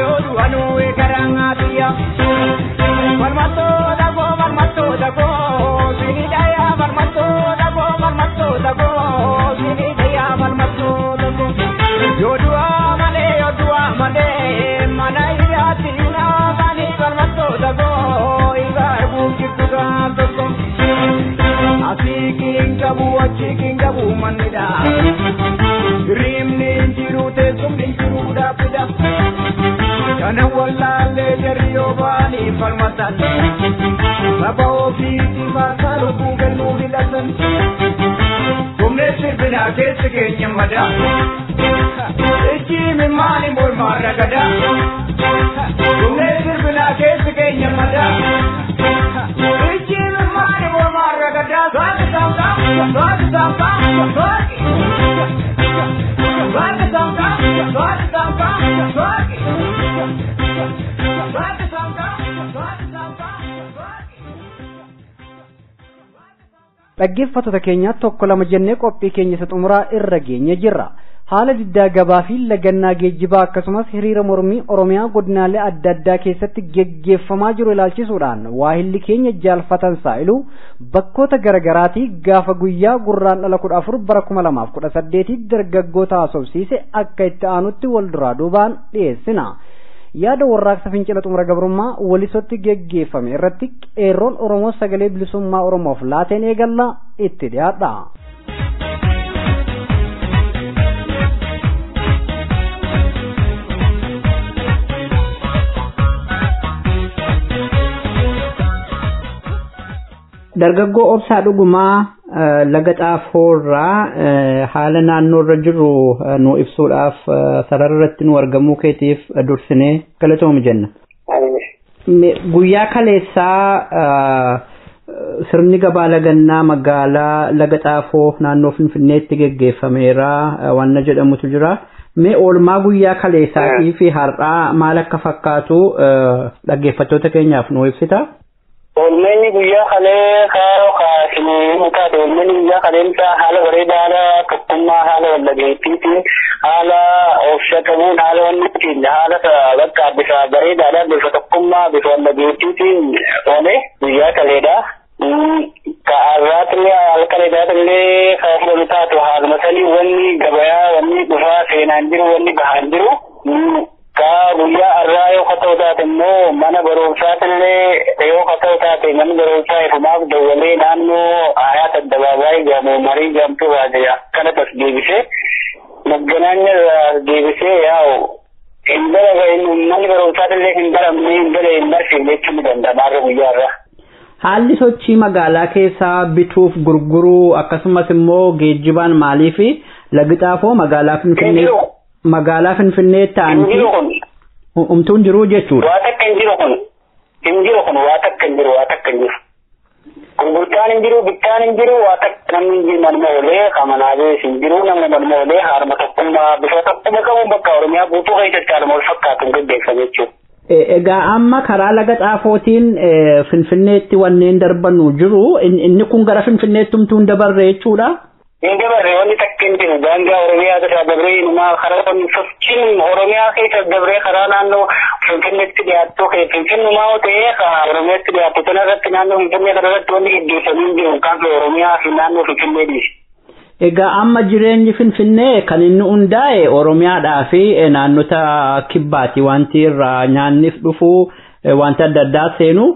yoo du'anuu eegaraa kiya. Falmattoota koo, falmattoota koo, siidaya falmattoota koo, falmattoota koo, siidaya falmattoota koo. Yoo du'aa malee, yoo du'aa malee, mana hidhaatti naafanii falmattoota koo, ifa arguuf jirtu gaaf tokko. Asii qiin qabu, achi qiin qabu mannidha. Hiriimni hin jiru, teessumni hin jiru dhaabbidha. Kana wallaallee jarri yoo ba'anii falmatan. Saba ofiitti baasaa lubbuu kennuu filatan. Humni sirbinaa keessi keenya madaa. Ijji maali mormaa ragadaa. Humni sirbinaa keessi keenya madaa. Ijji maali mormaa ragadaa. Baaqi saanqaa, baaqi saanqaa, baaqi. Baaqi saanqaa, baaqi saanqaa, baaqi. Baaqi saanqaa, baaqi saanqaa, baaqi. Dhaggeeffattoota keenya tokko lama jennee qophii keenya isa xumuraa irra geenye jirra. Haala diddaa gabaa fi lagannaa geejjibaa akkasumas hiriira mormii Oromiyaa godinaalee adda addaa keessatti geggeeffamaa jiru ilaalchisuudhaan waahilli keenya jaalfatan saa'ilu bakkoota garaagaraatii gaafa guyyaa gurraandhala 14 bara 2018 dargaggoota haasofsiise akka itti aanutti wal duraa duubaan dhiyeessina. Yaada warraaqsa fincila xumura gabrummaa walisotti geggeeffame irratti qeerroon Oromoo sagalee bilisummaa Oromoof laateen eegalla itti dhiyaadha. Dargaggoo Obsaa Dhugumaa Laga Xaafoorraa haala naannoorra jiru nu ibsuudhaaf sarara irratti nu argamuu keetiif dursinee galatoomi jenna. Guyyaa kaleessaa sirni gabaa lagannaa magaalaa Laga Xaafoo naannoo Finfinneetti geggeeffameera waan jedhamutu jira. Mee oolmaa guyyaa kaleessaatii fi har'aa maal akka fakkaatu dhaggeeffattoota keenyaaf nu ibsita? Oolmeenni guyyaa kalee kaashinii taate oolmeenni guyyaa kaleensaa haala bareedaa, haala tokkummaa, haala wallaggeettiitiin, haala of shakamuun, haala wanni ittiin haala bakka bifa bareedaadhaan, bifa tokkummaa, bifa wallaggeettiitiin oole guyyaa kaleedha. Ka'aarraatillee haala kaleedhaatillee kan fudhatu taatu haaluma sanii wanni gabayaa wanni dhufaa seenaan jiru wanni bahaan jiru. Ka guyyaa har'aa yoo ka ta'u taate immoo mana barumsaatillee yoo ka ta'u taate manni barumsaa ifumaaf dawwalee naannoo Ayaat Addabaabaayii gamoo marii gaamtuu baate akkana tas deebisee magganaanya as deebisee yaa'u hin bara manni barumsaatillee hin baramne hin gale hin barsiifne jechuun ni danda'ama har'a guyyaa har'aa. Haalli sochii magaalaa keessaa bituuf gurguruu akkasumas immoo geejjibaan maalii fi Lagi Xaafoo magaalaa Finfinnee magaalaa Finfinnee ta'anti humtuun jiru jechuudha. Waa takka hin jiru kun, hin jiru kun, waa takka hin jiru, waa takka hin jiru. Gurgurtaan hin jiru, bittaan hin jiru, waa takka namni hin jiru, manuma olee kamanaabee hin jiru, namni manuma olee haaluma tokkummaa bifa tokkuma qabuun bakka Oromiyaa guutuu keessatti haaluma wal fakkaatuun gaggeeffame jechuudha. Egaa amma karaa Laga Xaafootiin Finfinneetti wanneen darbanu jiru, inni kun gara Finfinneetti humtuun dabarre jechuudha. Hin dabarre, wanni takka hin jiru. Daangaa Oromiyaa irraa dabree inumaa karaa wanni sochiin Oromiyaa keessa dabree karaa naannoo Finfinneetti dhiyaattu Finfinnumaa yoo ta'e Oromiyaatti dhiyaattu kana irratti naannoo Finfinnee kana irratti wanni gaggeeffamee hin jiru kan Oromiyaa fi naannoo Finfinnee dhiise. Egaa amma jireenyi Finfinnee kan inni hundaa'e Oromiyaadhaa fi naannota kibbaati wanti irraa nyaannis dhufu, wanti adda addaa seenu.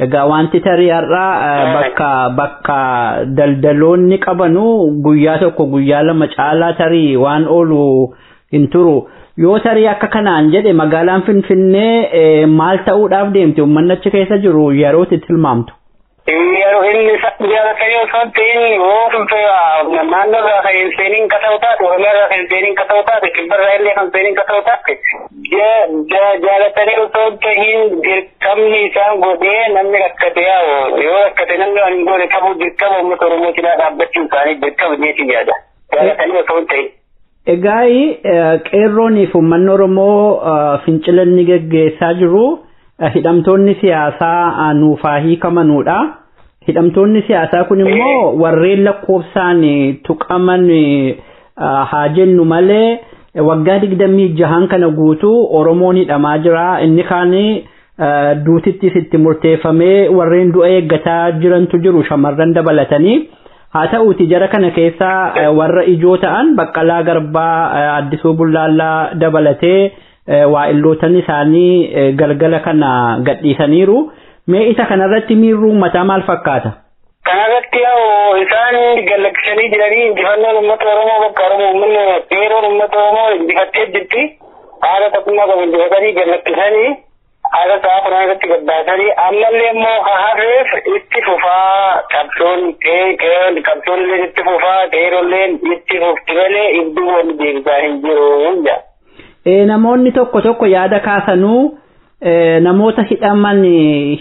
Egaa wanti tarii har'aa bakka bakka daldaloonni qabanu guyyaa tokko guyyaa lama caalaa tarii waan oolu hin turu. Yoo tarii akka kanaan jedhe magaalaan Finfinnee maal ta'uudhaaf deemti, uummanni achi keessa jiru yeroo itti tilmaamtu? Yeroo inni jaalatanii osoo hin ta'in yoo Finfinnee naannoo irraa kan hin seeniin ka ta'u taate, Oromiyaa irraa kan hin seeniin ka ta'u taate, kibba irraa illee kan seeniin ka ta'u taate, jaalatanii osoo hin ta'in dirqamni isaan godhee namni rakkate yaa'u yoo rakkate namni waan hin goone qabu dirqama uummata Oromoo cinaa dhaabbachuu isaanii dirqama jeetii yaada. Jaalatanii osoo hin ta'in. Egaa qeerrooniif uummanni Oromoo fincila inni geggeessaa jiru hidhamtoonni siyaasaa nuufaa hiikamanuudha. Hidhamtoonni siyaasaa kun immoo warreen lakkoofsaan tuqaman haa jennu malee waggaa 26 kana guutuu Oromoon hidhamaa jira. Inni kaan duutittis itti murteeffamee warreen du'a eeggataa jirantu jiru shamarran dabalatanii. Haa ta'uuti jara kana keessaa warra ijoo ta'an Baqqalaa Garbaa, Addisuu Bullaallaa dabalatee waa'illootan isaanii galgala kana gadhiisaniiru. Mee isa kanarratti miirri uummataa maal fakkaata? Kanarratti yaa'u isaan gallakkisanii jiranii injifannoon uummata Oromoo bakka Oromoo uummanni qeerroon uummata Oromoo injifattee jirti. Haala tokkummaa qabu injifatanii gallakkisanii haala sa'a 10 irratti gabbaasanii ammallee immoo hafeef itti fufaa qabsoon qeerroon qabsoon illee itti fufaa qeerroolleen itti fufti malee iddoo wanni deebisaa hin jiru jedha. Namoonni tokko tokko yaada kaasanuu namoota hidhaman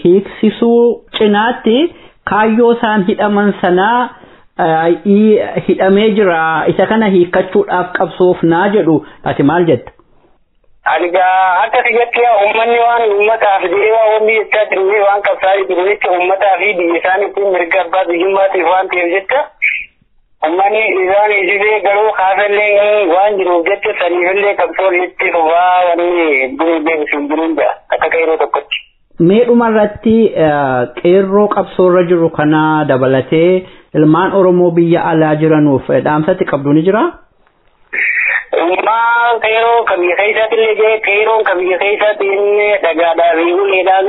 hiiksisuu cinaatti kaayyoo isaan hidhaman sanaa hidhamee jira isa kana hiikkachuudhaaf qabsoofnaa jedhu, ati maal jetta? Ani akka kiyyatti uummanni waan uummataaf jedhee waan wanni jechaa jiru waan qabsaa'aa jiru jecha uummataa fi biyya isaaniitiin mirga abbaa biyyummaatiif waan ta'eef jecha uummanni isaan hiisisee garuu kaasallee waan jiruuf jecha saniifillee qabsoon itti fufaa wanni durii deebisu hin jiru jira akka qeerroo tokkotti. Mee dhumarratti qeerroo qabsoorra jiru kana dabalatee ilmaan Oromoo biyya alaa jiranuuf dhaamsatti qabdu ni jiraa? Ummaa qeeroo kan biyya keessaatti illee jee qeeroon kan biyya keessaatti inni dhagaadhaa fi uleedhaan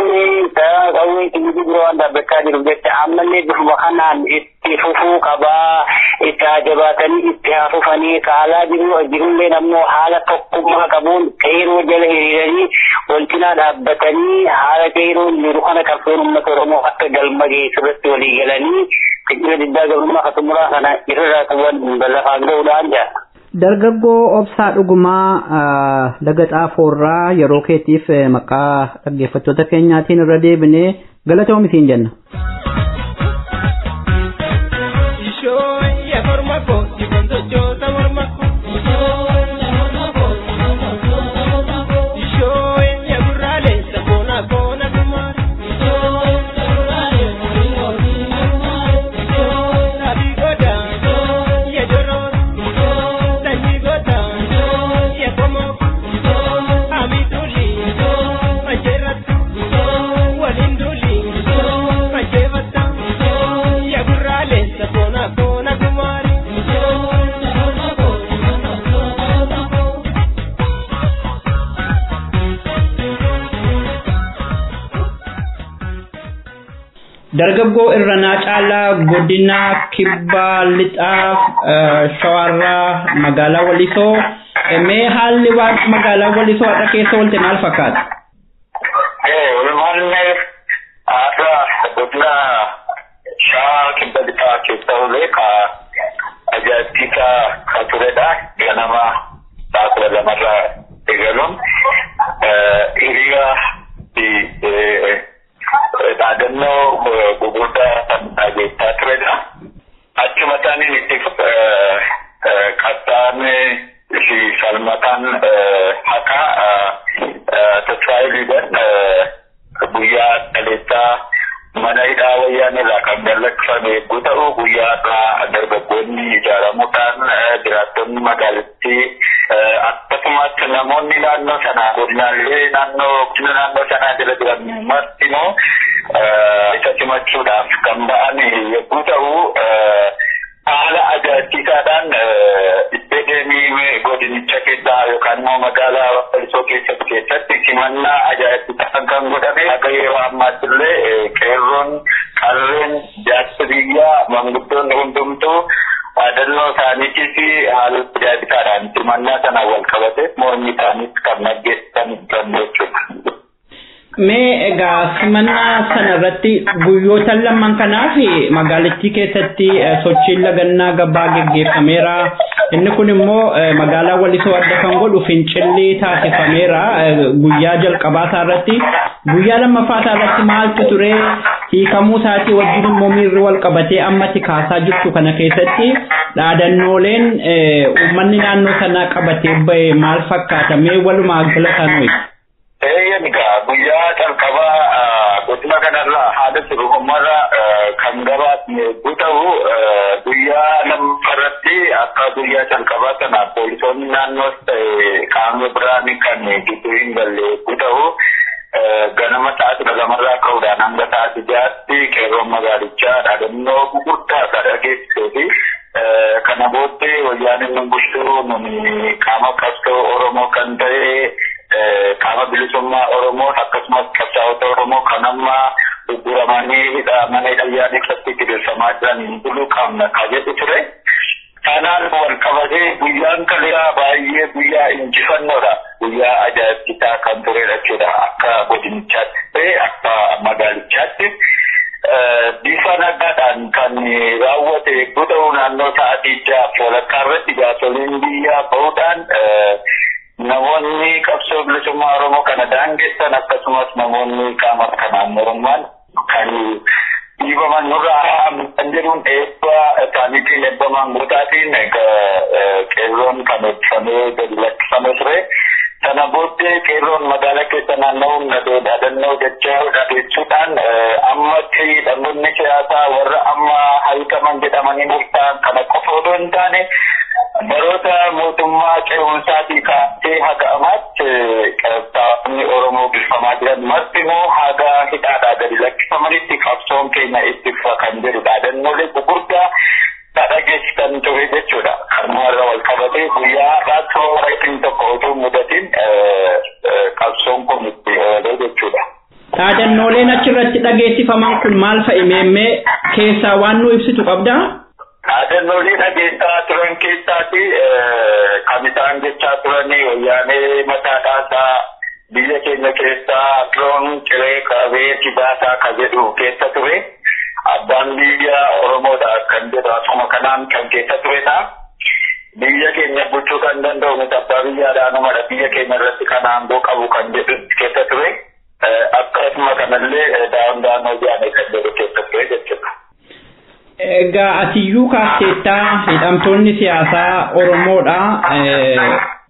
qawwee itti biroo waan dhaabbachaa jiruuf jecha ammallee bifuma kanaan itti fufuu qabaa, itti haa jabaatanii itti haa fufanii kaalaa jiru jirullee ammoo haala tokkummaa qabuun qeeroo jala hiriiranii wal cinaa dhaabbatanii haala qeeroon jiru kana qabsoon uummata Oromoo akka galma geessu irratti walii galanii fincila diddaa gabrummaa kan xumuraa kana irraa qaban lafaan ga'uudhaan jira. Dargaggoo Obsaa Dhugumaa Laga Xaafoorraa yeroo keetiif maqaa dhaggeeffattoota keenyaatiin irra deebinee galatoomi siin jenna. Dargaggoo Irranaa Caalaa godina Kibbaa Lixaa Shawarraa magaalaa Walisoo. Mee haalli waan magaalaa Walisoo har'a keessa oolte maal fakkaata? Walumaan har'a godina Shawaa Kibba Lixaa keessa oolee ka ajaa'ibsiisaa ka turedha. Ganama sa'a 12rraa eegaluun hiriira fi dhaadannoo gurguddaa kan dhageessaa turedha. Achuma isaaniin itti qabxaan fi falmataan haqaa Tasfaayee Liiban guyyaa dhaleessaa mana hidhaa wayyaanirraa kan gallakkifame yogguu ta'u guyyaa irraa dargaggoonni ijaaramuudhaan jiraattonni magaalattii akkasumas namoonni naannoo sanaa godinaalee naannoo naannoo sanaa jala jiran martinuu isa simachuudhaaf kan ba'an yogguu ta'u haala ajaa'ibsiisaadhaan isteediyeemii godinicha keessaa yookaan immoo magaalaa Walisoo keessatti simannaa ajaa'ibsiisaan kan godhame akka yeroo ammaatti illee qeerroon qarreen jaarsi biyyaa manguddoonni hundumtuu dhaadannoo isaaniitii fi haala ajaa'ibsiisaadhaan simannaa sanaan wal qabate mormi isaaniis kan dhaggeessan jiran jechuudha. Mee egaa simannaa sana irratti guyyoota lamaan kanaaf magaalattii keessatti sochiin lagannaa gabaa geggeeffameera. Inni kun immoo magaalaa Walisoo adda kan godhu fincilli taasifameera guyyaa jalqabaa isaa irratti. Guyyaa lammaffaa isaa irratti maaltu ture? Hiikamuu isaatii wajjin immoo miirri wal qabatee ammatti kaasaa jirtu kana keessatti dhaadannooleen uummanni naannoo sanaa qabatee bahe maal fakkaata? Mee walumaa gala isaa Eeyyan egaa guyyaa calqabaa godina kanarraa haala jiru uummarra kan gabaasne yogguu ta'u guyyaa lammaffaarratti akka guyyaa calqabaa sana poolisoonni naannoos ta'e qaamni biraan kan gidduu hin galle yogguu ta'u ganama sa'aatii 2rraa ka'uudhaan hanga sa'aatii 6tti qeerroon magaalichaa dhaadannoo gurguddaa kan dhageessisee fi kana booddee wayyaaneen nu bulchuu nuni qaama qabsoo Oromoo kan ta'e qaama bilisummaa Oromoo akkasumas qabsaa'ota Oromoo kan amma gurguramanii mana hidhaa keessatti gidirfamaa jiran buluu qabna ka jedhu ture. Kanaan wal qabatee guyyaan kaleessaa baay'ee guyyaa injifannoodha. Guyyaa ajaa'ibsiisaa kan turedha jechuudha akka godinichaatti ta'e akka magaalichaatti. Bifa nagaadhaan kan raawwate yogguu ta'u naannoo sa'aatii 6:30 irratti jaarsoliin biyyaa bahuudhaan namoonni qabsoo bilisummaa Oromoo kana daangessan akkasumas namoonni qaama kanaan morman kan dhiibaman nurraa kan jedhuun eebba isaaniitiin eebba maanguutaatiin qeerroon kan eebbifamee gadi lakkifamee ture. Sana booddee qeerroon magaalaa keessa naanna'uun dhaadannoo jechaa dhageessuudhaan ammatti dhaloonni siyaasaa warra amma hayikaman jedhamanii murtaa'an kana qofa odoo hin taane baroota mootummaa ce'umsaatii kaasee haga ammaatti qabsaa'onni Oromoo gaggeeffamaa jiran martinuu haga hidhaadhaa gadi lakkifamanitti qabsoon keenya itti fufa kan jedhu dhaadannoolee gurguddaa dhageessisan ture jechuudha. Kan Kanumarra wal qabatee guyyaa har'aatti rakkin tokko utuu mudatiin qabsoon kun itti oolee jechuudha. Dhaadannooleen achirratti dhageessifaman kun maal fa'i meemmee keessaa waan nu ibsitu qabdaa? Dhaadannoolee dhageessaa turan keessaati kan isaan jechaa turanii wayyaanee mataa dhaasaa biyya keenya keessaa loon ciree qabee kibaasaa ka jedhu keessa ture. Abbaan biyya Oromoodha kan jedhu akkuma kanaan kan keessa turedha. Biyya keenya bulchuu kan danda'u miti abbaa biyyaadhaanumadha biyya keenya irratti kan aangoo qabu kan jedhu keessa ture. Akkasuma kanallee daa'im wayyaanee kan jedhu keessa ture jechuudha. Egaa atiyyuu kaasteettaa hidhamtoonni siyaasaa Oromoodha.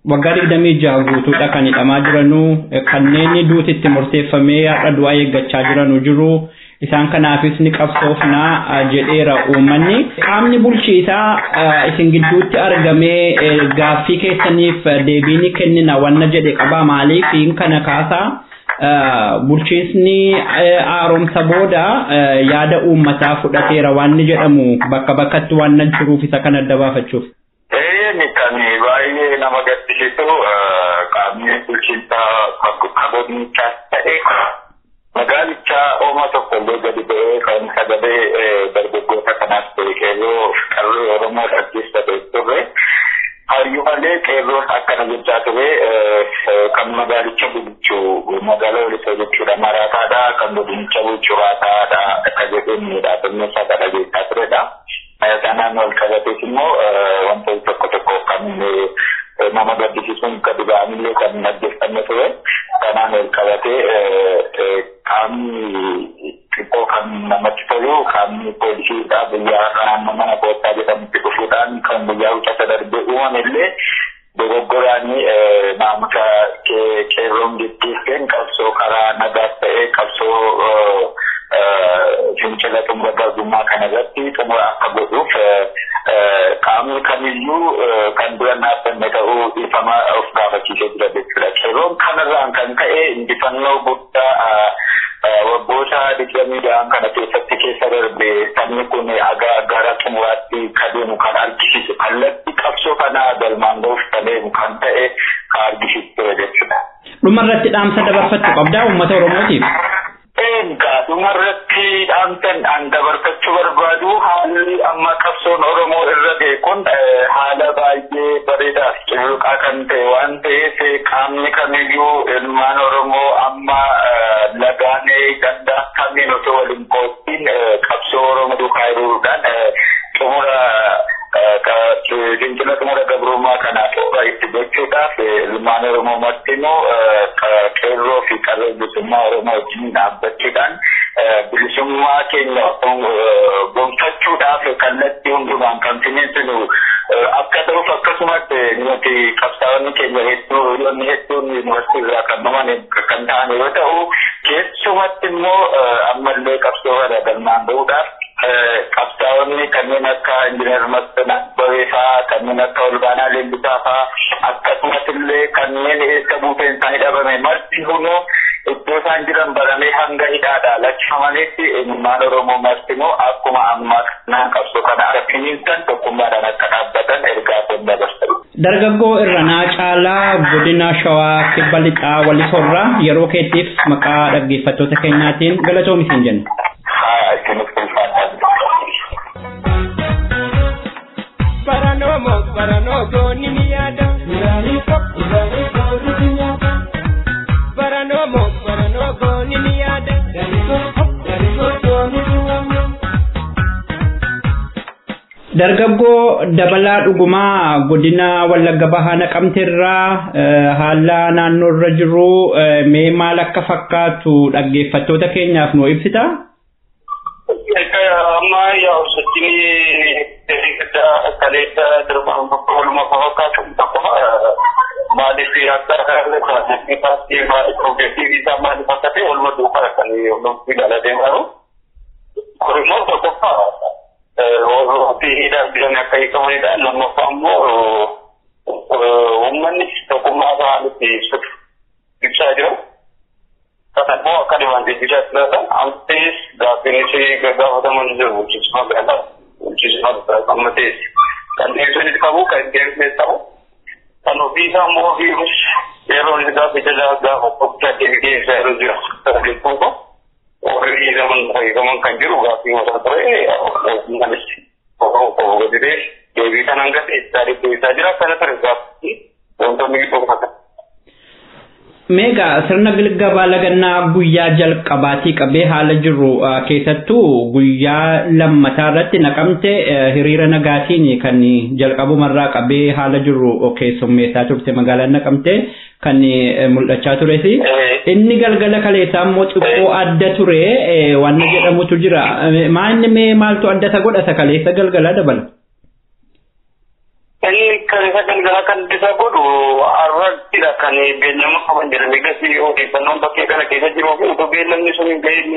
Waggaa 26 guutuudha kan hidhamaa jiranuu kanneen duutitti murteeffamee har'a du'aa eeggachaa jiranu jiru. Isaan kanaafis ni qabsoofnaa jedheera uummanni. Qaamni bulchiisaa isin gidduutti argamee gaaffii keessaniif deebii ni kennina wanna jedhe qabaa maaliif kana kaasaa bulchiisni haaromsa booda yaada uummataa fudhateera waan jedhamu bakka bakkatti waan jiruuf isa kana adda baafachuuf. Inni kan baay'ee nama gaddisiisu qaamni bulchiinsaa kabonichaas ta'e magaalichaa ooma tokko illee gadi ba'ee kan sagalee dargaggoota kanaas ta'e qeerroo qarree Oromoo dhaggeeffate turre. Hayyuu malee qeerroon akkana jechaa ture kan magaalicha bulchu magaalaa walisoo jechuudha maraataadha kan godinicha bulchu raataadha akka jedhuun dhaabbanni isaa dhageessaa turedha. Kanaan wal qabatees immoo wantoota tokko tokko kan nama gaddisiisuun gadi ba'anillee kan dhaggeeffanne ture. Kanaan wal qabatee qaamni xiqqoo kan namatti tolu qaamni poolisiidha biyya naannoo mana koottaa jedhamutti dhufuudhaan kan guyyaa hojjata darbee uumame illee dogoggoraanii naamusa qeerroon geggeesseen qabsoo karaa nagaas ta'ee qabsoo fincila xumura garbummaa kana irratti xumura akka godhuuf qaamni kamiyyuu kan dura dhaabbanne ta'uu ifama of gaafachiisee jira jechuudha. Qeerroon kanarraan kan ka'e injifannoo guddaa waggoota 26 kana keessatti keessa darbe sabni kun gara xumuraatti kan deemu kan argisiisu kallattii qabsoo kana galmaan ga'uuf kan deemu kan ta'e kan argisiisu ture jechuudha. Dhumarratti dhaamsa dabarfachuu qabdaa uummata Oromootiif? Egaa dhumarratti dhaamsan an dabarfachuu barbaadu haalli amma qabsoon Oromoo irra ga'e kun haala baay'ee bareedaa fi cululuqaa kan ta'e waan ta'eef qaamni kamiyyuu ilmaan Oromoo amma lagaanee gandaa kamiin osoo waliin qooddiin qabsoo Oromoo duukaa hiriiruudhaan xumura fincila xumura gabrummaa kana xumura itti gochuudhaaf ilmaan Oromoo martinuu qeerroo fi qarree bilisummaa Oromoo wajjin dhaabbachuudhaan bilisummaa keenya gonfachuudhaaf kallattii hundumaan kan finiinsinu akka ta'uuf akkasumas nuti qabsaa'onni keenya hedduu hiriyoonni hedduun yuunivarsiitii irraa kan dhuman kan ta'an yoo ta'u keessumatti immoo ammallee qabsoo kana galmaan ga'uudhaaf qabsaa'onni kanneen akka injiinar Masfin Abbabee fa'aa kanneen akka Olbaanaa Leellisaa fa'aa akkasumas illee kanneen eessa buuteen isaanii dhabame marti hunuu iddoo isaan jiran baramee hanga hidhaadhaa lakkifamanitti ilmaan Oromoo martinuu akkuma ammaa kanaan qabsoo kana akka finiinsan tokkummaadhaan akka dhaabbatan ergaa kun dabarsan. Dargaggoo Irranaa Caalaa godina Shawaa Kibba Lixaa Walisorraa yeroo keetiif maqaa dhaggeeffattoota keenyaatiin galatoomi siin jenna. Haa isinis ulfaataa. Baranomo baranogo ni yaada. Baranomo baranogo ni yaada. Dargaggoo Dabalaa Dhugumaa godina Wallagga Bahaa Naqamteerraa haala naannoo irra jiru mee maal akka fakkaatu dhaggeeffattoota keenyaaf nuu ibsitaa? Amma yaa sochiin kaleessa darban walumaa fakkaatu tokko maaliif akka isaa maaliif akka ta'e waluma duukaa kan ilaalaa deemaa jiru. Kun immoo tokkoffaa warrooti hidhaa jiran akka hiikamanidha. Lammaffaa immoo uummanni tokkummaa isaa haalatti ibsatu ibsaa jira. Kana immoo akka dhibaantee ibsaa jiraatan ammas gaaffiinis gaggaafataman jiru bulchiinsa magaalaa bulchiinsa magaalaa amma ta'es Kan deebisaniis qabu kan deebisnes qabu. Kan ofiisaa immoo ofiifis yeroo inni gaafa jalaa gaafa guddaa deebi'ee isaa yeroo jira. Kana jechuun koo warri hiikaman hiikaman kan jiru gaaffii mataa ture mootummaanis qofa gadi ta'e deebii kan hanga isaa deebisaa jira kana ture gaaffii wantoonni gidduu kana. Meegaa sirna gabaa lagannaa guyyaa jalqabaatii qabee haala jirru keessattuu guyyaa lammataa irratti naqamte hiriira nagaatiin kan jalqabumarraa qabee haala jirru keessummeessaa turte magaalaan naqamte kan mul'achaa tures. Inni galgala kaleessaa immoo xiqqoo adda ture waan jedhamutu jira. Maanni mee maaltu adda isa godha kaleessa galgalaa dabala? Inni kaleessa galgala kan isa godhu arrattidha kan beellama qaban jedhame gasi odeeffannoon bakkee kana keessa jiruu fi otoo beellamni sun hin gahin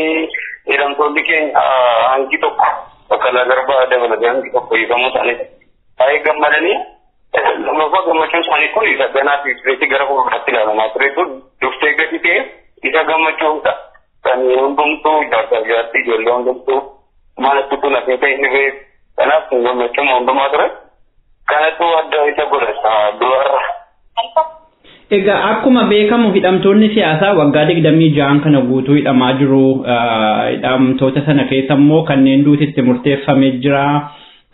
hidhamtoonni keenya hangi tokko bakka garbaa dabalatee hangi tokko hiikamuu isaanii baay'ee gammadanii lammaffaa gammachuun isaanii kun isa ganaa fi tureetti gara fuulduraatti ilaalamaa tureetu duftee gadi ta'e isa gammachuudha. Kan hundumtuu jaarsaa jaartii ijoollee hundumtuu manatti kun hafee ta'e inni ba'e kanaaf gammachuun hundumaa ture. Kanatu adda isa godha dubarra. Egaa akkuma beekamu hidhamtoonni siyaasaa waggaa 26 kana guutuu hidhamaa jiru. Hidhamtoota sana keessa immoo kanneen duutitti murteeffamee jira.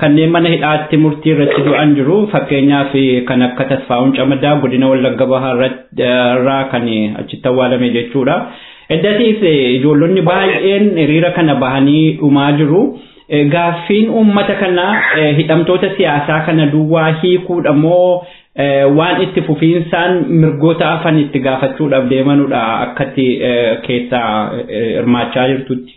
Kanneen mana hidhaatti murtii irratti du'an jiru. Fakkeenyaaf kan akka Tasfaa'uun Camadaa godina Wallagga Bahaa irraa kan achitti awwaalame jechuudha. Eddatiif ijoollonni baay'een hiriira kana bahanii dhumaa jiru. Gaaffiin uummata kanaa hidhamtoota siyaasaa kana duwwaa hiikuudha moo waan itti fufiinsaan mirgoota hafan itti gaafachuudhaaf deemanudha akkatti keessaa hirmaachaa jirtutti.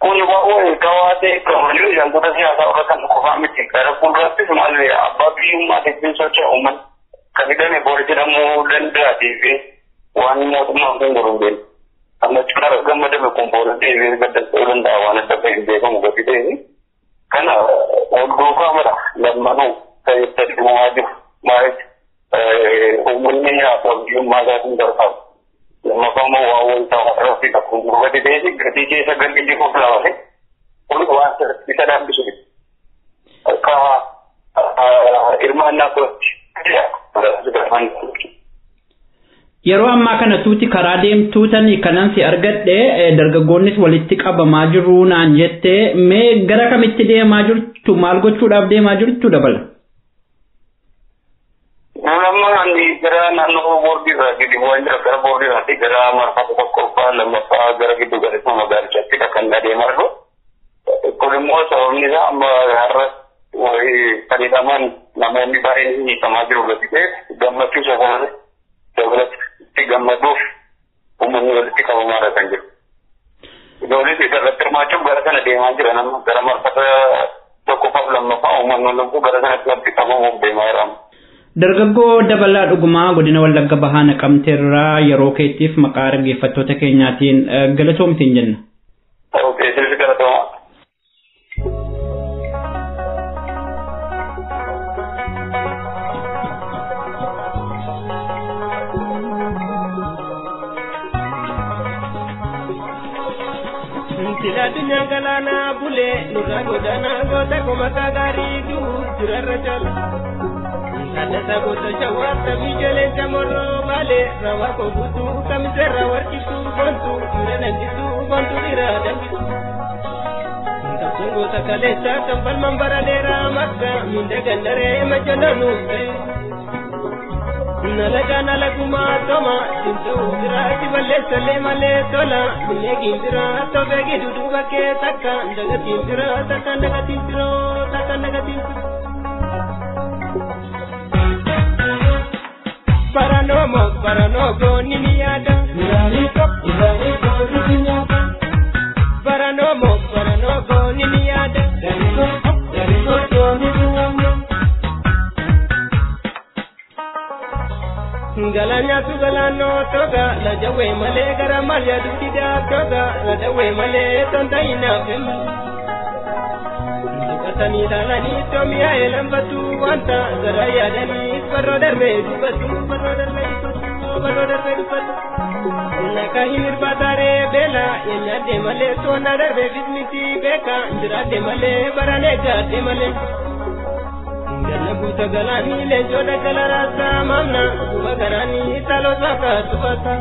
Kun waa'ee gawaatee gammachuun hidhamtoota siyaasaa irra kan qofaa miti. Gara fuuldurattis maal abbaa biyyummaa ittiin socho'u uummanni kan hidhame boori jedhamuu danda'a deebi'ee waan mootummaan kun godhu hin beeknu. Gammachuun gammadame kun booda deebi'ee gaddachuu danda'a waan adda ta'e hin beekamu gadi ta'e. Kana wal duukaa mala lammanuu kan itti adeemamaa jiru. Maaliif uummanni abbaa biyyummaa isaatiin gargaaru. Lammaffaa immoo waan wal ta'u irratti akkuma jiru gadi ta'e gatii keessa galli jiruuf laafate kun waan isa dhaabbisu. Akka hirmaannaa kootti. Yeroo ammaa kana tuuti karaa deemtuutani kanan si argadhe dargaggoonnis walitti qabamaa jiru naan jette mee gara kamitti deemaa jirtu maal gochuudhaaf deemaa jirtu dabala? Nama ani gara naannoo boordii irraa gadi bu'aa jira gara boordii irraa gara marfata tokkoffaa lammaffaa gara giddu galeessa magaalichaatti kan adeemaa jiru. Kun immoo sababni isaa amma har'a kan hidhaman namoonni baay'een hiikamaa jiru gadi ta'e gammachuu isa kana dabalatti gammaduuf uummanni walitti qabamaadha kan jiru. Ijoollis isa irratti hirmaachuuf gara sana deemaa jira nama gara marfata tokkoffaaf lammaffaa uummanni lubbuu gara sanatti walitti qabamuuf deemaa jira. Dargaggoo Dabalaa Dhugumaa godina Wallagga Bahaa Naqamteerraa yeroo keettiif maqaa dhaggeeffattoota keenyaatiin galatoomtiin jenna. Isinis galatooma. Sila addunyaa galaanaa bulee nurra godaanaa goota koma gaarii jiru jirarra jala. Adda goota shawaa tabii jalee jamorroo malee rawaa koguutuu kamiseerra warqisuu bontuu dhiira danfisuu bontuu dhiira danfisuu. Kabsuun goota kaleessa kan falman bara dheeraa makka miinda gandaree majallanuu ta'e. Nalaga nalagumaa toma simtuu biraa si balleessallee malee tola mileegiin biraa tobeegi duduuba kee takka dagatiin biraa takka dagatiin biroo takka dagatiin biroo. Paranomo paranogo nini yaada. Iraaliko iraaliko rukunyaata. Paranomo paranogo nini yaada. Dariko dariko tooni duwwamu. Galaanyaatu galaanoo toga lajawee malee gara maal yaadu didaa toga lajawee malee tonta hinaaf hin Dubbatanii ilaalanii toomiyaa eelanfatu wanta gara yaadanii barroo darbee dubbatu barroo darbee dubbatu barroo darbee dubbatu. Nakahin irbatare bela nyaadde malee toona darbe bismiti beeka jiraadde malee barane gaadde malee. Ganna guuta galaanii leencoo daggala raasaa maamna duba garaanii taloos bakka tufata.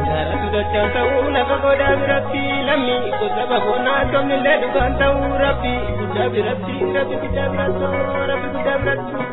Jaaratu dachaan ta'uu lafa godaa biratti lammi gosa bafoonaa somnillee dhugaan ta'uu rabbi guddaa biratti rabbi guddaa biratti rabbi guddaa biratti.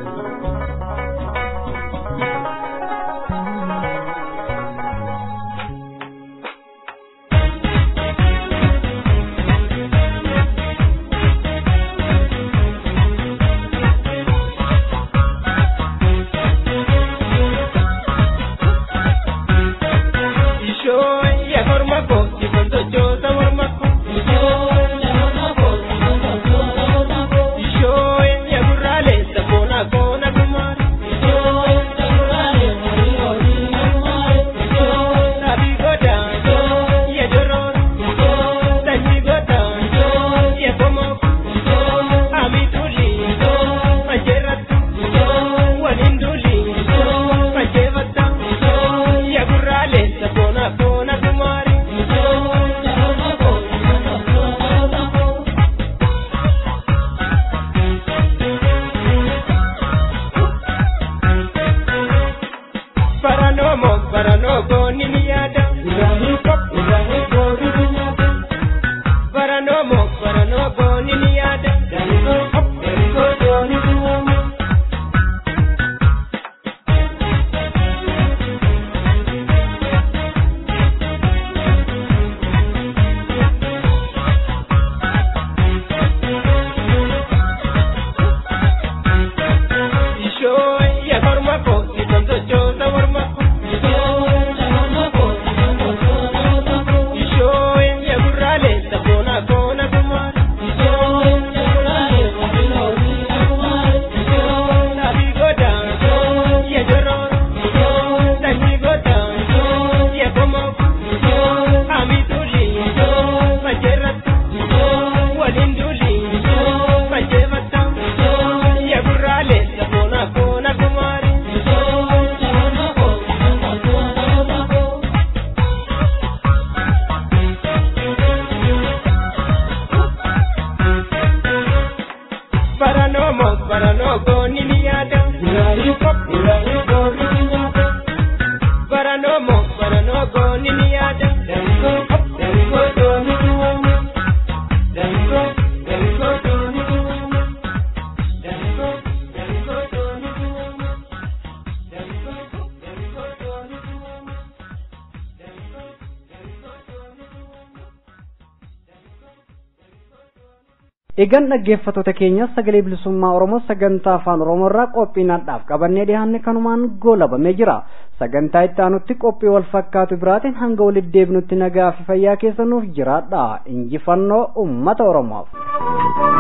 Egaan dhaggeeffattoota keenya sagalee bilisummaa Oromoo sagantaa afaan Oromoo irraa qophii nadhaaf qabannee dhiyaanne kanumaan goolabamee jira. Sagantaa itti aanutti qophii wal fakkaatu biraatiin hanga walitti deebinutti nagaa fi fayyaa keessa nuuf jiraadha. Injifannoo uummata Oromoof.